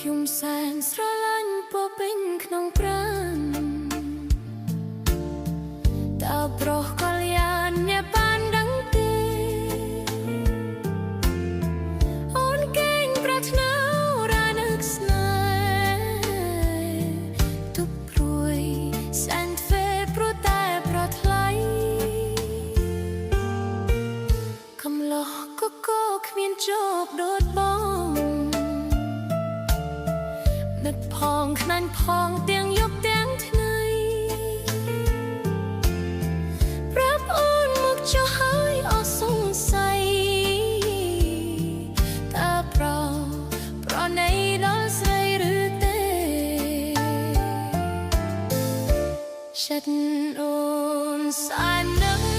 ខ្ញុំសែនស្រឡាញ់ពោពេញក្នុងប្រាណតើប្រុសកល្យានអ្នកបានដឹងទេអូនកេងប្រាថ្នារានឹកស្នេហ៍ទុកព្រួយសែនធ្វើព្រោះតែប្រថ្លៃកំឡោះកកគ្មានជោគដូចបងនឹកផងខ្នាញ់ផងទាំងយប់ទាំងថ្ងៃប្រាប់អូនមកចុះហើយអស់សង្ស័យតើប្រប្រណីដល់ស្រីឬទេចិត្តអូនសែននឹក